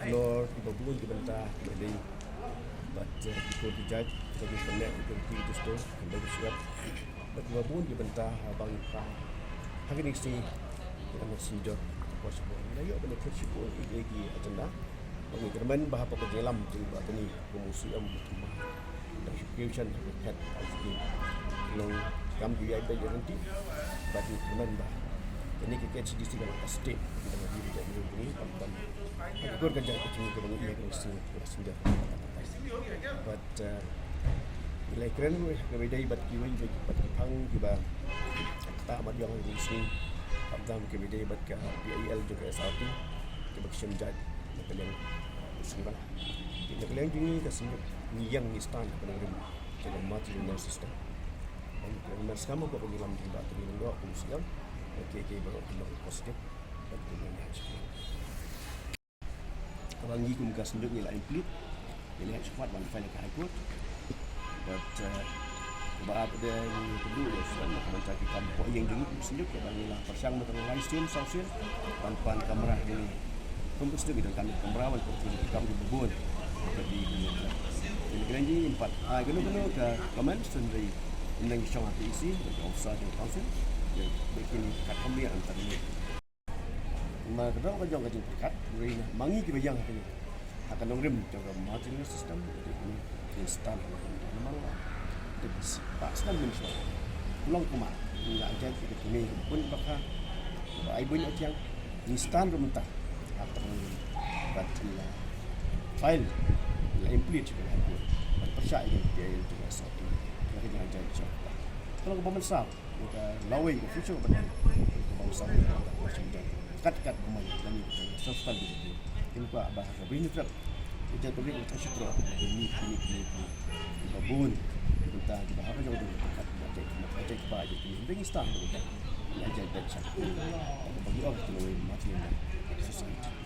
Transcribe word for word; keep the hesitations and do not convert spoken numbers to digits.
halor kiba bun ki bynta kiba dei bad, eh, ki kur ki jait, kiba dei kane ki kur ki dustur, kiba dei ki surat, bad kiba bun ki bynta, eh, ba ngi phah ha kine ki sngi, ki dang synjor, ka por shibun ngi la ïoh ban ïakren shibun ïa ki agenda. Bad ngi kyrmen ba hapoh ka jingïalam jong ka Attorney kum u C M, kum u Dr. Shukri Shan, head I C K, long kam ju ïai bad ïa ranti. Bad ngi kyrmen ba kane ka K H A D C ka long ka state, kita ngi ju ïai bad ïa ranti, bad, bad ka kur ka jait ka jong ngi kaba ngi ïa ka state ka state. Bad, eh, ngi la ïakren kaba ïadei bad kiwei bad ki phang kiba ta mat ïong ha kine ki sngi. Khamtam kaba ïadei bad ka P I L jong ka S R T, kaba ki shem jait na ka liang u seng bala. Te na ka liang jong ngi ka seng ngi ïeng ngi stand ha ka nongrim jong ka matrilineal system. Bad ngi kyrmen skhem ba ka nongrim jong ka matrilineal system, okay, okay, ba ka long positive. Bad ka long positive. Kaba ngi kum ka seng ngi la implead, ngi la heh shakhmat ban file ka High Court. Bad, eh, kaba ap de ngi kynduh ïa u seng, ka bynta ki kam hapoh ïing jong ngi kum seng, kaba ngi la pyrshang mynta lai sien saw sien ban pan kamra ngi. Kum ka sdang ki donkam kamra ban pynpoi ki kam kiba bun. Ka dei ki kam. Ngi kren jingim pat. Ai kano kano ka comment sendiri. Ym dang shong ha P E C, ka officer jong council. Ïa, ba kin kat kamra ïa antar ngi. Ma ka dei ka jong ka jingpyrkhat, hynrei ma ngi kiba ïeng ha kane, ha ka nongrim jong ka matrilineal system, ka dei kane, ngi stand ha ka nongrim. Namar ba dei ba snem mynshuwa, u long kumne, ngi la jait ïa ka kmie kaba bun bakha, kaba ai bun ïa kiang, ngi stand ruh mynta ha ka nongrim. Bad ngi la file, ngi la implead ïa ka High Court, bad pyrshah ïa ka P I L jong ka S R T. Ïa ka jingïaid jait jong ka. Ka long kaba mynsaw. Ka lawei ka future ba dang ka bangsa ka sumjang. Kat kat ba man ka ni ka self stand ba ki. Kin kwa ba ka bini trap. Ka jait ka bini ka shutro. Ni ni ni ni. Ka bun. Ka ta ki ba ha ka jong ka kat ba jait ka jait ba jait ni. Dang ista ba jait. Ya jait ba jait. Ba ki ong ka lawei ma ki ni. Society.